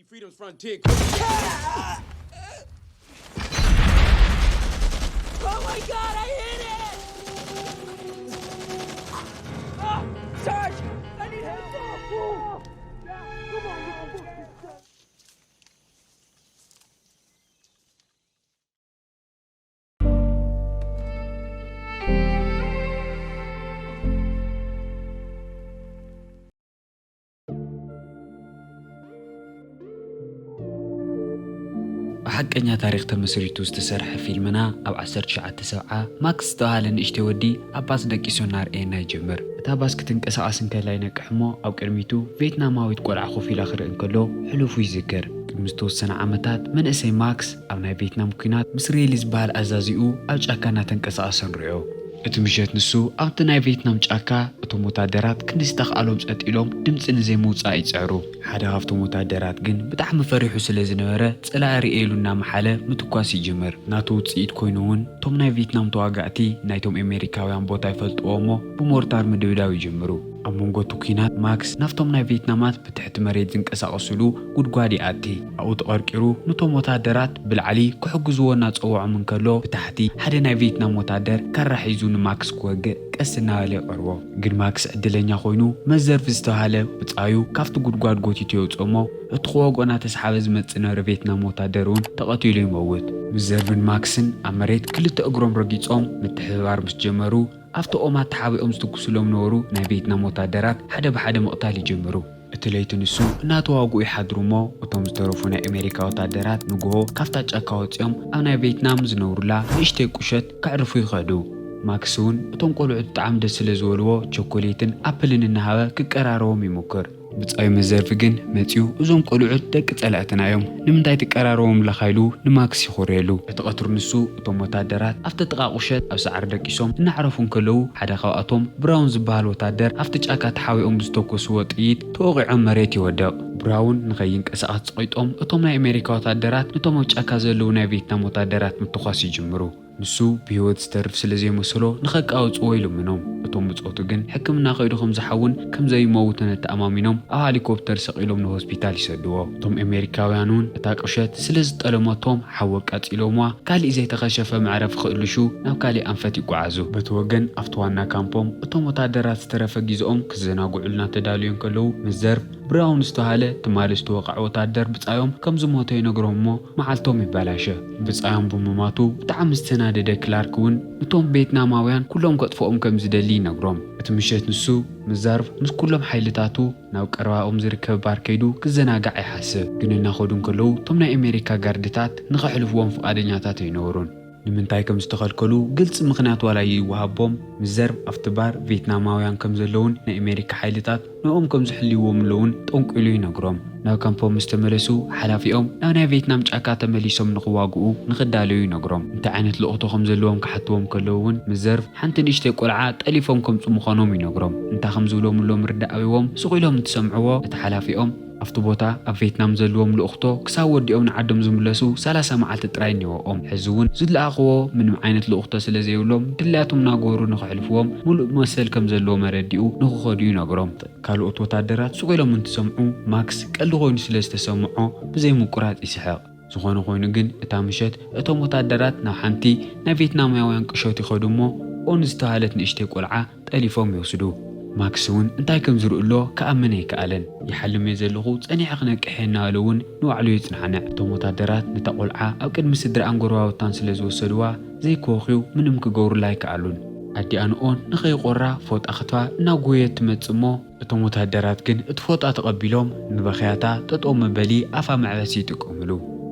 Freedom's frontier. Oh my God, I hit it! Ah, Sarge, I need help! Come on, ብሓቀኛ ታሪኽ ተመስሪቱ ዝተሰርሐ ፊልምና ኣብ ዓሰርተ ትሽዓተ ሰብዓ ማክስ ዝተባህለ ንእሽተይ ወዲ ኣብ ባስ ደቂሱ እናርኣየና ይጅምር። እታ ባስ ክትንቀሳቐስ እንከላ ይነቅሕ እሞ ኣብ ቅድሚቱ ቬትናማዊት ቆልዓ ኮፍ ኢላ ክርኢ እንከሎ ሕሉፉ ይዝክር። ቅድሚ ዝተወሰነ ዓመታት መንእሰይ ማክስ ኣብ ናይ ቬትናም ኲናት ምስ ሬሊ ዝበሃል ኣዛዚኡ ኣብ ጫካ እናተንቀሳቐሰ ንሪኦ። እቲ ምሸት ንሱ ኣብቲ ናይ ቬትናም ጫካ እቶም ወታደራት ክንዲ ዝተኽኣሎም ጸጥ ኢሎም ድምጺ ንዘይምውጻእ ይጽዕሩ። ሓደ ካብቶም ወታደራት ግን ብጣዕሚ ፈሪሑ ስለ ዝነበረ ጸላኢ ርእየ ኢሉ እናመሓለ ምትኳስ ይጅምር። ናቱ ውጽኢት ኮይኑ እውን እቶም ናይ ቬትናም ተዋጋእቲ ናይቶም ኣሜሪካውያን ቦታ ይፈልጥዎ እሞ ብሞርታር ምድብዳብ ይጅምሩ። ኣብ መንጎ እቲ ኲናት ማክስ ናብቶም ናይ ቬትናማት ብትሕቲ መሬት ዝንቀሳቐስሉ ጉድጓድ ይኣቲ። ኣብኡ ተቐርቂሩ ነቶም ወታደራት ብላዕሊ ክሕግዝዎ እናጸውዖም እንከሎ ብታሕቲ ሓደ ናይ ቬትናም ወታደር ካራ ሒዙ ንማክስ ክወግእ ቀስ እናበለ ይቐርቦ። ግን ማክስ ዕድለኛ ኮይኑ መዘርፍ ዝተባህለ ብጻዩ ካብቲ ጉድጓድ ጎቲቱ የውጽኦ እሞ እቲ ክወግኦ እናተስሓበ ዝመጽእ ነበረ ቬትናም ወታደር እውን ተቐቲሉ ይመውት። መዘርፍን ማክስን ኣብ መሬት ክልተ እግሮም ረጊጾም ምትሕብባር ምስ ጀመሩ ኣብቲ ኦማት ተሓቢኦም ዝትኩስሎም ነበሩ ናይ ቬትናም ወታደራት ሓደ ብሓደ ምቕታል ይጅምሩ። እቲ ለይቲ ንሱ እናተዋግኡ ይሓድሩ እሞ እቶም ዝተረፉ ናይ ኣሜሪካ ወታደራት ንግሆ ካብታ ጫካ ወፂኦም ኣብ ናይ ቬትናም ዝነብሩላ ንእሽተይ ቁሸት ከዕርፉ ይኸዱ። ማክስ እውን እቶም ቆልዑት ብጣዕሚ ደስ ስለ ዝበልዎ ቸኮሌትን ኣፕልን እናሃበ ክቀራረቦም ይሞክር። ብጻዩ መዘርፊ ግን መጺኡ እዞም ቆልዑት ደቂ ጸላእትና እዮም ንምንታይ ትቀራረቦም ኣለኻ ኢሉ ንማክስ ይኾርየሉ። እቲ ቀትሪ ንሱ እቶም ወታደራት ኣብቲ ጥቓ ቁሸት ኣብ ሳዕሪ ደቂሶም እናዕረፉ እንከለዉ ሓደ ካብኣቶም ብራውን ዝበሃል ወታደር ኣብቲ ጫካ ተሓቢኦም ብዝተኮስዎ ጥይት ተወቒዖም መሬት ይወድቕ። ብራውን ንኸይንቀሳቐስ ጸቒጦም እቶም ናይ ኣሜሪካ ወታደራት ነቶም ኣብ ጫካ ዘለዉ ናይ ቬትናም ወታደራት ምትኳስ ይጅምሩ። ንሱ ብህይወት ዝተርፍ ስለ ዘይመሰሎ ንኸቃውጽዎ ይልምኖም። እቶም ብጾቱ ግን ሕክምና ከይዱ ከም ዝሓውን ከም ዘይመውትን ተኣማሚኖም ኣብ ሃሊኮፕተር ሰቒሎም ንሆስፒታል ይሰድዎ። እቶም ኣሜሪካውያን እውን እታ ቁሸት ስለ ዝጠለመቶም ሓዊ ኣቃጺሎምዋ ካሊእ ዘይተኸሸፈ መዕረፊ ክእልሹ ናብ ካሊእ ኣንፈት ይጓዓዙ። በቲ ወገን ኣብቲ ዋና ካምፖም እቶም ወታደራት ዝተረፈ ግዜኦም ክዘናግዑልና ተዳልዮም ከለዉ ምስ ዘርፍ ብራውን ዝተባህለ ትማሊ ዝተወቕዐ ወታደር ብጻዮም ከም ዝሞተ ይነግሮም እሞ መዓልቶም ይበላሸ። ብጻዮም ብምማቱ ብጣዕሚ ዝተናደደ ክላርክ እውን ነቶም ቬትናማውያን ኩሎም ከጥፍኦም ከም ዝደሊ ይነግሮም። እቲ ምሸት ንሱ ምስ ዛርፍ ምስ ኩሎም ሓይልታቱ ናብ ቀረባኦም ዝርከብ ባር ከይዱ ክዘናጋዕ ይሓስብ። ግን እናኸዱ እንከለዉ እቶም ናይ ኣሜሪካ ጋርድታት ንኸሕልፍዎም ፍቓደኛታት ኣይነበሩን። ንምንታይ ከም ዝተኸልከሉ ግልፂ ምኽንያት ዋላ ይወሃቦም፣ ምስ ዘርፍ ኣብቲ ባር ቬትናማውያን ከም ዘለውን ናይ ኣሜሪካ ሓይልታት ንኦም ከም ዝሕልይዎም ኣለውን ጠንቂሉ ይነግሮም። ናብ ካምፖም ምስ ተመለሱ ሓላፊኦም ናብ ናይ ቬትናም ጫካ ተመሊሶም ንኽዋግኡ ንኽዳለዩ ይነግሮም። እንታይ ዓይነት ልእኽቶ ከም ዘለዎም ክሓትዎም ከለዉ እውን ምስ ዘርፍ ሓንቲ ንእሽተይ ቆልዓ ጠሊፎም ከምፁ ምዃኖም ይነግሮም። እንታይ ከም ዝብሎም ኣሎ ምርዳእ ኣብዎም ስቕ ኢሎም እንትሰምዕዎ እቲ ሓላፊኦም ኣብቲ ቦታ ኣብ ቬትናም ዘለዎም ልእኽቶ ክሳብ ወዲኦም ንዓዶም ዝምለሱ ሰላሳ መዓልቲ ጥራይ እኒኦኦም። ሕዚ እውን ዝለኣኽዎ ምንም ዓይነት ልእኽቶ ስለ ዘይብሎም ድላያቶም እናገበሩ ንኽሕልፍዎም ሙሉእ መሰል ከም ዘለዎም ኣረዲኡ ንኽኸዱ ይነግሮም። ካልኦት ወታደራት ስቕ ኢሎም እንትሰምዑ ማክስ ቀልዲ ኮይኑ ስለ ዝተሰምዖ ብዘይምቁራፅ ይስሕቕ። ዝኾነ ኮይኑ ግን እታ ምሸት እቶም ወታደራት ናብ ሓንቲ ናይ ቬትናማውያን ቅሸት ይኸዱ እሞ ኦን ዝተባሃለት ንእሽተይ ቆልዓ ጠሊፎም ይወስዱ። ማክስ እውን እንታይ ከም ዝርእሎ ክኣምን ኣይከኣለን። ይሓልም እየ ዘለኹ፣ ጸኒሐ ክነቅሕ እየ እናበለ እውን ንባዕሉ የጽናዕንዕ። እቶም ወታደራት ነታ ቆልዓ ኣብ ቅድሚ ስድራኣን ጎረባብታን ስለ ዝወሰድዋ ዘይከወኽዩ ምንም ክገብሩላ ኣይከኣሉን። ኣዲኣ ንኦን ንኸይቆራ ፎጣ ክትፋ እናጎየት ትመጽእ እሞ እቶም ወታደራት ግን እቲ ፎጣ ተቐቢሎም ንበኽያታ ጠጠው መበሊ ኣፋ መዕበሲ ይጥቀምሉ።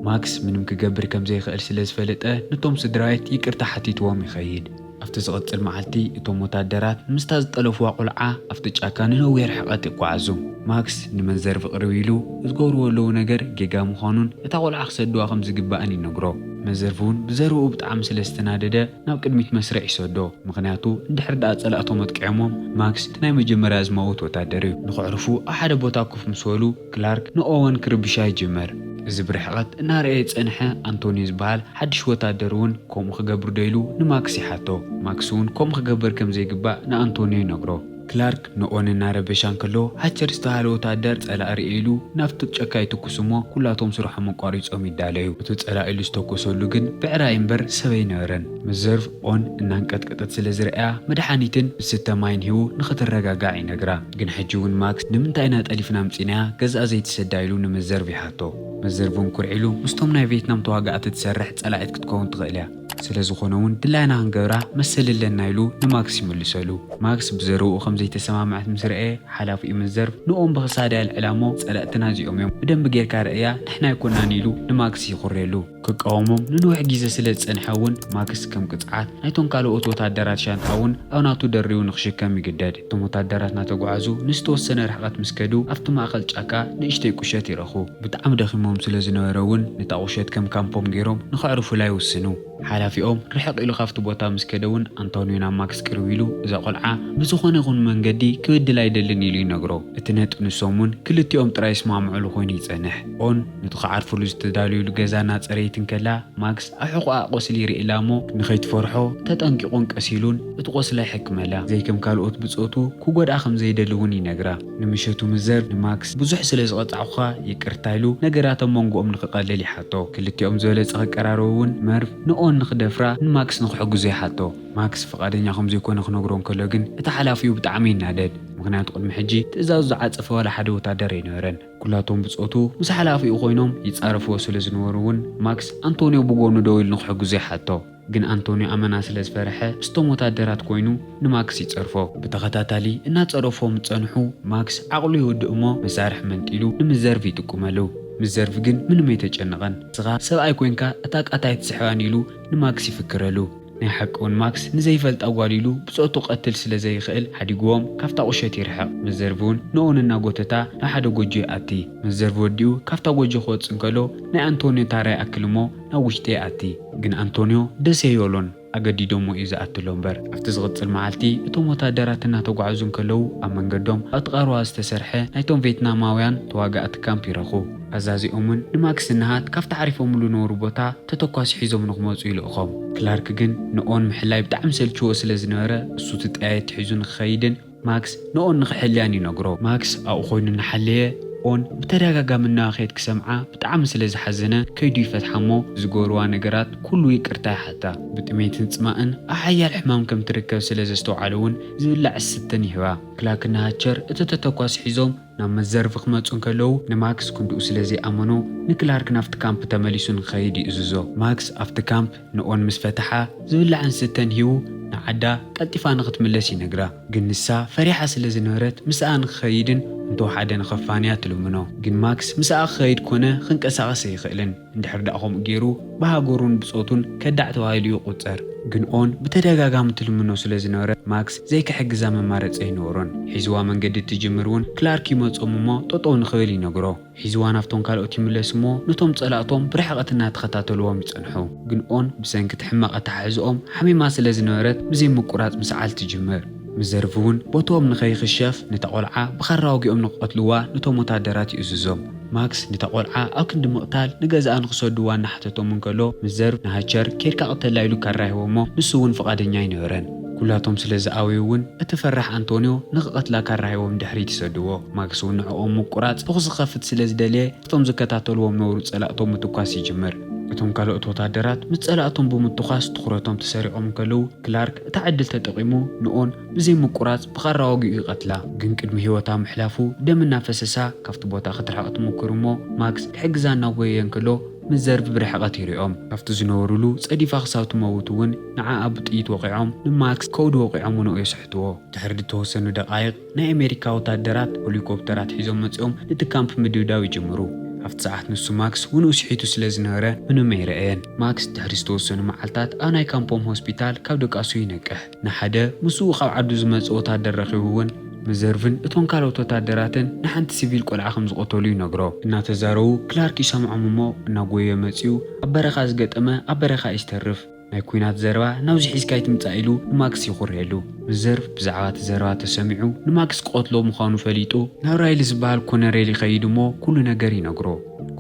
ማክስ ምንም ክገብር ከም ዘይኽእል ስለ ዝፈለጠ ነቶም ስድራ ቤት ይቅርታ ሓቲትዎም ይኸይድ። ኣብቲ ዝቕጽል መዓልቲ እቶም ወታደራት ምስታ ዝጠለፍዋ ቆልዓ ኣብቲ ጫካ ንነዊሕ ርሕቀት ይጓዓዙ። ማክስ ንመንዘር ፍቕሪ ኢሉ ዝገብርዎ ኣለዉ ነገር ጌጋ ምዃኑን እታ ቆልዓ ክሰድዋ ከም ዝግባእን ይነግሮ። መዘርፍ እውን ብዘርብኡ ብጣዕሚ ስለ ዝተናደደ ናብ ቅድሚት መስርዕ ይሰዶ። ምኽንያቱ እንድሕር ደኣ ጸላእቶም ኣጥቂዖሞም ማክስ እቲ ናይ መጀመርያ ዝመውት ወታደር እዩ። ንኽዕርፉ ኣብ ሓደ ቦታ ኮፍ ምስ በሉ ክላርክ ንኦወን ክርብሻ ይጅምር። እዚ ብርሕቐት እናረኣየ ዝጸንሐ ኣንቶኒ ዝበሃል ሓድሽ ወታደር እውን ከምኡ ክገብር ዶ ኢሉ ንማክስ ይሓቶ። ማክስ እውን ከምኡ ክገብር ከም ዘይግባእ ንኣንቶንዮ ይነግሮ። ክላርክ ንኦን እናረበሻ እንከሎ፣ ሃቸር ዝተባህለ ወታደር ጸላኢ ርእየ ኢሉ ናብቲ ጫካ ይትኩስ እሞ፣ ኩላቶም ስርሖም ኣቋሪጾም ይዳለዩ። እቲ ጸላኢ ኢሉ ዝተኮሰሉ ግን ብዕራይ እምበር ሰብ ኣይነበረን። መዘርቭ ኦን እናንቀጥቀጠት ስለ ዝረኣያ፣ መድሓኒትን ዝስተ ማይን ሂቡ ንኽትረጋጋዕ ይነግራ። ግን ሕጂ እውን ማክስ፣ "ንምንታይ ኢና ጠሊፍና ኣምጺናያ? ገዛእ ዘይትሰዳ?" ኢሉ ንመዘርቭ ይሓቶ። መዘርቭ እውን ኩርዕ ኢሉ፣ "ምስቶም ናይ ቬትናም ተዋጋእቲ ትሰርሕ ጸላኢት ክትከውን ትኽእል እያ። ስለ ዝኾነ እውን ድላይና ክንገብራ መሰል ኣለና" ኢሉ ንማክስ ይምልሰሉ። ማክስ ብዘረብኡ ከም ዘይተሰማምዐት ምስ ረኣየ፣ ሓላፊኡ መዘርቭ ንኦን ብኽሳዳ የልዕላ እሞ፣ "ጸላእትና እዚኦም እዮም፣ ብደንቢ ጌርካ ረእያ፣ ንሕና ኣይኮናን" ኢሉ ንማክስ ይኹርየሉ። ክቃወሞም ንንውሕ ግዜ ስለ ዝጸንሐ እውን፣ ማክስ ከም ቅጽዓት ናይቶም ካልኦት ወታደራት ሻንጣ እውን ኣብ ናቱ ደሪቡ ንኽሽከም ይግደድ። እቶም ወታደራት እናተጓዓዙ ንዝተወሰነ ርሕቀት ምስ ከዱ፣ ኣብቲ ማእከል ጫካ ንእሽተይ ቁሸት ይረኽቡ። ብጣዕሚ ደኺሞም ስለ ዝነበረ እውን፣ ነታ ቁሸት ከም ካምፖም ገይሮም ንኸዕርፉላ ይውስኑ። ሓላፊኦም ርሕቕ ኢሉ ካብቲ ቦታ ምስ ከደ እውን፣ ኣንቶንዮ ናብ ማክስ ቅርብ ኢሉ፣ "እዛ ቆልዓ ብዝኾነ ይኹን መንገዲ ክብድል ኣይደልን" ኢሉ ይነግሮ። እቲ ነጥቢ ንሶም እውን ክልቲኦም ጥራይ ይስማምዑሉ ኮይኑ ይጸንሕ። ኦን ነቲ ክዓርፉሉ ዝተዳለዩሉ ገዛ እናጸረየት እንከላ፣ ማክስ ኣብ ሕቖኣ ቁስሊ ይርእላ እሞ፣ ንኸይትፈርሖ ተጠንቂቑን ቀስ ኢሉን እቲ ቁስላ ይሕክመላ። ዘይከም ካልኦት ብጾቱ ክጎድኣ ከም ዘይደሊ እውን ይነግራ። ንምሸቱ መዘርቭ ንማክስ፣ "ብዙሕ ስለ ዝቐጻዕኹኻ ይቅርታ" ኢሉ ነገራት ኣብ መንጎኦም ንኽቐልል ይሓቶ። ክልቲኦም ዝበለጸ ክቀራረቡ እውን መርቭ ንኦን ንኽደፍራ ንማክስ ንኽሕግዞ ይሓቶ። ማክስ ፍቓደኛ ከም ዘይኮነ ክነግሮ እንከሎ ግን፣ እቲ ሓላፊኡ ብጣዕሚ ይናደድ። ምኽንያቱ ቅድሚ ሕጂ ትእዛዙ ዝዓጸፈ ዋላ ሓደ ወታደር ኣይነበረን። ኩላቶም ብጾቱ ምስ ሓላፊኡ ኮይኖም ይጻረፍዎ ስለ ዝነበሩ እውን፣ ማክስ ኣንቶንዮ ብጎኑ ደው ኢሉ ንኽሕግዞ ይሓቶ። ግን ኣንቶንዮ ኣመና ስለ ዝፈርሐ፣ ምስቶም ወታደራት ኮይኑ ንማክስ ይጸርፎ። ብተኸታታሊ እናጸረፎም ዝጸንሑ፣ ማክስ ዓቕሉ ይወድእ እሞ፣ መሳርሒ መንጢሉ ንምዘርቭ ይጥቁመሉ። ምዘርቭ ግን ምንም ኣይተጨነቐን። "ንስኻ ሰብኣይ ኮይንካ እታ ቃታ ኣይትስሕባን" ኢሉ ንማክስ ይፍክረሉ። ናይ ሓቂ እውን ማክስ ንዘይፈልጣ ጓል ኢሉ ብጾቱ ቀትል ስለ ዘይኽእል፣ ሓዲግዎም ካብታ ቁሸት ይርሕቕ። መዘርቭ እውን ንኦን እናጎተታ ናብ ሓደ ጎጆ ይኣቲ። መዘርቭ ወዲኡ ካብታ ጎጆ ክወጽእ እንከሎ፣ ናይ ኣንቶንዮ ታራ ይኣክል እሞ ናብ ውሽጢ ይኣቲ። ግን ኣንቶንዮ ደስ የዮሎን፣ ኣገዲዶሞ እዩ ዝኣትሎ እምበር። ኣብቲ ዝቕጽል መዓልቲ፣ እቶም ወታደራት እናተጓዕዙ እንከለዉ፣ ኣብ መንገዶም ኣብቲ ቀረባ ዝተሰርሐ ናይቶም ቬትናማውያን ተዋጋእቲ ካምፕ ይረኽቡ። ኣዛዚኦም እውን ንማክስ ንሃት ካብቲ ዓሪፎምሉ ዝነበሩ ቦታ ተተኳሲ ሒዞም ንኽመጹ ይልእኾም። ክላርክ ግን ንኦን ምሕላይ ብጣዕሚ ሰልችዎ ስለ ዝነበረ፣ እሱ እቲ ጠያየት ሒዙ ንኽኸይድን ማክስ ንኦን ንኽሕልያን ይነግሮ። ማክስ ኣብኡ ኮይኑ እናሓለየ፣ ኦን ብተደጋጋሚ እናበኸየት ክሰምዓ ብጣዕሚ ስለ ዝሓዘነ፣ ከይዱ ይፈትሓ እሞ፣ ዝገበርዋ ነገራት ኩሉ ይቅርታ ይሓታ። ብጥሜትን ጽማእን ኣብ ሓያል ሕማም ከም ትርከብ ስለ ዘስተውዓለ እውን፣ ዝብላዕ ዝስተን ይህባ። ክላርክ እና ሃቸር እቲ ተተኳሲ ሒዞም ናብ መዘርቭ ክመጹ እንከለዉ፣ ንማክስ ክንድኡ ስለ ዘይኣመኖ፣ ንክላርክ ናብቲ ካምፕ ተመሊሱ ንክኸይድ ይእዝዞ። ማክስ ኣብቲ ካምፕ ንኦን ምስ ፈትሓ፣ ዝብላዕን ስተን ሂቡ ንዓዳ ቀልጢፋ ንክትምለስ ይነግራ። ግን ንሳ ፈሪሓ ስለ ዝነበረት፣ ምስኣ ንክኸይድን እንተወሓደ ንከፋንያ ትልምኖ። ግን ማክስ ምስኣ ክኸይድ ኮነ ክንቀሳቐስ ኣይኽእልን። እንድሕር ደኣ ከምኡ ገይሩ፣ ብሃገሩን ብጾቱን ከዳዕ ተባሂሉ ይቑጸር። ግን ኦን ብተደጋጋሚ ትልምኖ ስለ ዝነበረት፣ ማክስ ዘይክሕግዛ መማረጺ ኣይነበሮን። ሒዝዋ መንገዲ ትጅምር እውን ክላርክ ይመጾም እሞ ጠጠው ንኽብል ይነግሮ። ሒዝዋ ናብቶም ካልኦት ይምለስ እሞ፣ ነቶም ጸላእቶም ብርሕቐት እናተኸታተልዎም ይጸንሑ። ግን ኦን ብሰንኪ እቲ ሕማቕ ኣተሓሕዝኦም ሓሚማ ስለ ዝነበረት፣ ብዘይ ምቁራጽ ምስዓል ትጅምር። መዘርቭ እውን ቦትኦም ንኸይኽሸፍ፣ ነታ ቆልዓ ብኻራ ወጊኦም ንክቐትልዋ ነቶም ወታደራት ይእዝዞም። ማክስ ነታ ቆልዓ ኣብ ክንዲ ምቕታል ንገዛኣ ንኽሰድዋ እናሓተቶም እንከሎ፣ መዘርቭ ንሃቸር ኬድካ ቅተላ ኢሉ ካራ ሂቦሞ፣ ንሱ እውን ፍቓደኛ ኣይነበረን። ኩላቶም ስለ ዝኣበዩ እውን፣ እቲ ፈራሕ ኣንቶንዮ ንኽቐትላ ካራ ሂቦም ድሕሪት ይሰድዎ። ማክስ እውን ንዕኦም ምቁራጽ ተኹሲ ክኸፍት ስለ ዝደለየ፣ እቶም ዝከታተልዎም ነበሩ ጸላእቶም ምትኳስ ይጅምር። እቶም ካልኦት ወታደራት ምስ ጸላእቶም ብምትኳስ ትኹረቶም ተሰሪቖም እንከለዉ፣ ክላርክ እታ ዕድል ተጠቒሙ ንኦን ብዘይ ምቁራጽ ብኻራ ወጊኡ ይቐትላ። ግን ቅድሚ ህይወታ ምሕላፉ ደም እናፈሰሳ ካብቲ ቦታ ክትርሕቕ ትምኩር እሞ፣ ማክስ ክሕግዛ እናጎየየ እንከሎ፣ መዘርቭ ብርሕቐት ይሪኦም። ካብቲ ዝነበሩሉ ጸዲፋ ክሳብ ትመውት እውን ንዓኣ ብጥይት ወቒዖም ንማክስ ከብዱ ወቒዖም ንኡ የስሕትዎ። ድሕሪ ዝተወሰኑ ደቓይቕ ናይ ኣሜሪካ ወታደራት ሄሊኮፕተራት ሒዞም መጺኦም ነቲ ካምፕ ምድብዳብ ይጅምሩ። ኣብቲ ሰዓት ንሱ ማክስ ውንኡ ስሒቱ ስለ ዝነበረ ምንም ኣይረኣየን። ማክስ ድሕሪ ዝተወሰኑ መዓልታት ኣብ ናይ ካምፖም ሆስፒታል ካብ ድቃሱ ይነቅሕ። ንሓደ ምስኡ ካብ ዓዱ ዝመጸ ወታደር ረኺቡ እውን፣ መዘርቭን እቶም ካልኦት ወታደራትን ንሓንቲ ሲቪል ቆልዓ ከም ዝቐተሉ ይነግሮ። እናተዛረቡ ክላርክ ይሰምዖም እሞ፣ እናጎየ መጺኡ፣ "ኣብ በረኻ ዝገጠመ ኣብ በረኻ እዩ ዝተርፍ። ናይ ኲናት ዘረባ ናብዚ ሒዝካ ኣይትምጻእ" ኢሉ ንማክስ ይኹርየሉ። መዘርቭ ብዛዕባ እቲ ዘረባ ተሰሚዑ፣ ንማክስ ክቐትሎ ምዃኑ ፈሊጡ፣ ናብ ራይሊ ዝበሃል ኮነሬል ይኸይድ እሞ፣ ኩሉ ነገር ይነግሮ።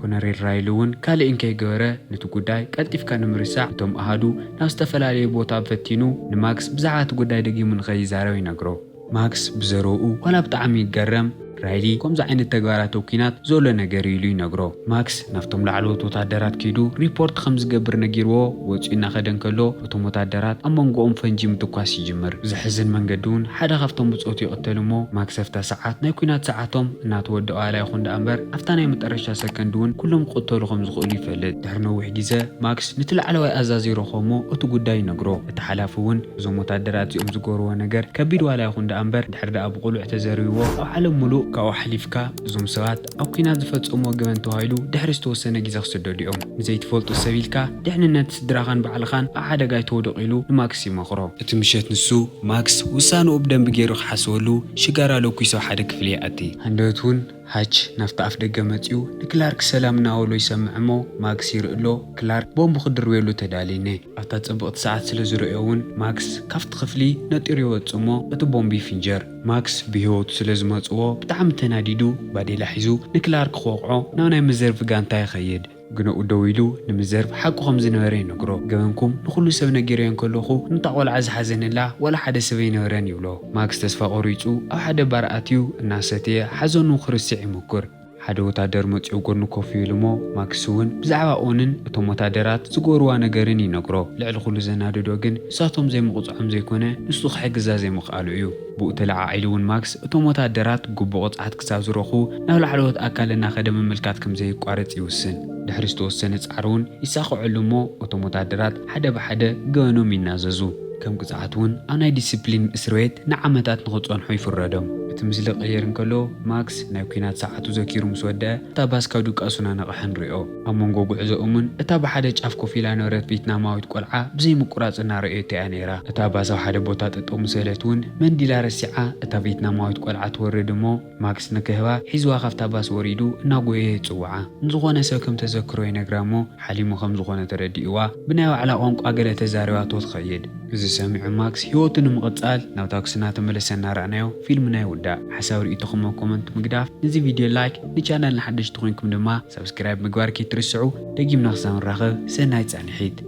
ኮነሬል ራይሊ እውን ካልእ እንከይገበረ፣ ነቲ ጉዳይ ቀልጢፍካ ንምርሳዕ፣ እቶም ኣሃዱ ናብ ዝተፈላለየ ቦታ ፈቲኑ፣ ንማክስ ብዛዕባ እቲ ጉዳይ ደጊሙ ንኸይዛረብ ይነግሮ። ማክስ ብዘረብኡ ዋላ ብጣዕሚ ይገረም፣ ራይሊ ከምዚ ዓይነት ተግባራት ኣብ ኲናት ዘሎ ነገር እዩ ኢሉ ይነግሮ። ማክስ ናብቶም ላዕለዎት ወታደራት ከይዱ ሪፖርት ከም ዝገብር ነጊርዎ ወፂኡ እናኸደ እንከሎ፣ እቶም ወታደራት ኣብ መንጎኦም ፈንጂ ምትኳስ ይጅምር። ብዘሕዝን መንገዲ እውን ሓደ ካብቶም ብፆቱ ይቕተል እሞ፣ ማክስ ኣብታ ሰዓት ናይ ኲናት ሰዓቶም እናተወደኣ ዋላ ይኹን ደኣ እምበር፣ ኣብታ ናይ መጠረሻ ሰከንድ እውን ኩሎም ክቕተሉ ከም ዝኽእሉ ይፈልጥ። ድሕሪ ነዊሕ ግዜ ማክስ ነቲ ላዕለዋይ ኣዛዚ ይረኽቦ እሞ እቲ ጉዳይ ይነግሮ። እቲ ሓላፊ እውን እዞም ወታደራት እዚኦም ዝገበርዎ ነገር ከቢድ ዋላ ይኹን ደኣ እምበር፣ ድሕሪ ደኣ ብቕሉዕ ተዘርብዎ ኣብ ዓለም ሙሉእ ካብኡ ሓሊፍካ እዞም ሰባት ኣብ ኲናት ዝፈጸምዎ ገበን ተባሂሉ ድሕሪ ዝተወሰነ ግዜ ክስደዱ እዮም። ንዘይትፈልጦ ሰብ ኢልካ ድሕንነት ስድራኻን ባዕልኻን ኣብ ሓደጋ ኣይተውድቕ ኢሉ ንማክስ ይመኽሮ። እቲ ምሸት ንሱ ማክስ ውሳንኡ ብደንቢ ገይሩ ክሓስበሉ ሽጋራ ለኲሱ ኣብ ሓደ ክፍሊ ይኣቲ። ሃንደበት እውን ሃች ናብቲ ኣፍ ደገ መጺኡ ንክላርክ ሰላም እናበሎ ይሰምዕ እሞ ማክስ ይርኢ ኣሎ። ክላርክ ቦምብ ክድርብየሉ ተዳልዩኒ። ኣብታ ጽብቕቲ ሰዓት ስለ ዝርእዮ እውን ማክስ ካብቲ ክፍሊ ነጢሩ ይወጽእ እሞ እቲ ቦምብ ይፍንጀር። ማክስ ብህይወቱ ስለ ዝመጽዎ ብጣዕሚ ተናዲዱ ባዴላ ሒዙ ንክላርክ ክወቕዖ ናብ ናይ ምዘርቭ ጋንታ ይኸይድ። ግነኡ ደው ኢሉ ንምዘርቭ ሓቁ ከም ዝነበረ ይነግሮ። ገበንኩም ንኹሉ ሰብ ነጊረዮ እንከለኹ ነታ ቆልዓ ዝሓዘንላ ዋላ ሓደ ሰብ ኣይነበረን ይብሎ። ማክስ ተስፋ ቆሪጹ ኣብ ሓደ ባር ኣትዩ እናሰተየ ሓዘኑ ክርስዕ ይምኩር። ሓደ ወታደር መጺኡ ጎኑ ኮፍ ይብል እሞ ማክስ እውን ብዛዕባ ኦንን እቶም ወታደራት ዝገበርዋ ነገርን ይነግሮ። ልዕሊ ኩሉ ዘናድዶ ግን ንሳቶም ዘይምቕጽዖም ዘይኮነ ንሱ ክሕግዛ ዘይምኽኣሉ እዩ። ብኡ ተለዓዒሉ እውን ማክስ እቶም ወታደራት ግቡእ ቅጽዓት ክሳብ ዝረኽቡ ናብ ላዕለዎት ኣካል እናኸደ ምምልካት ከም ዘየቋርጽ ይውስን። ድሕሪ ዝተወሰነ ጻዕሪ እውን ይሳኽዐሉ እሞ እቶም ወታደራት ሓደ ብሓደ ገበኖም ይናዘዙ። ከም ቅጽዓት እውን ኣብ ናይ ዲስፕሊን እስር ቤት ንዓመታት ንኽጸንሑ ይፍረዶም። እቲ ምስሊ ክቕየር እንከሎ ማክስ ናይ ኲናት ሰዓቱ ዘኪሩ ምስ ወደአ እታ ባስ ካብ ድቃሱ እናነቕሐ ንሪኦ። ኣብ መንጎ ጉዕዞኦምን እታ ብሓደ ጫፍ ኮፍ ኢላ ነበረት ቬትናማዊት ቆልዓ ብዘይምቁራጽ እናረኣየቶ እያ ነይራ። እታ ባስ ኣብ ሓደ ቦታ ጠጠው ምስ በለት እውን መንዲላ ረሲዓ እታ ቬትናማዊት ቆልዓ ትወርድ እሞ ማክስ ንክህባ ሒዝዋ ካብታ ባስ ወሪዱ እናጎየየ ይጽውዓ። ንዝኾነ ሰብ ከም ተዘክሮ ይነግራ እሞ ሓሊሙ ከም ዝኾነ ተረዲእዋ ብናይ ባዕላ ቋንቋ ገለ ተዛሪባቶ ትኸይድ። እዚ ሰሚዑ ማክስ ህይወቱ ንምቕጻል ናብ ታክሲ እናተመለሰ እናረኣናዮ ፊልምና ይውዳእ። ሓሳብ ርእይቶኹም ኣብ ኮመንት ምግዳፍ፣ ነዚ ቪድዮ ላይክ፣ ንቻናልና ሓደሽቲ ኮይንኩም ድማ ሳብስክራይብ ምግባር ከይትርስዑ። ደጊምና ክሳብ ንራኸብ ሰናይ ጻንሒት።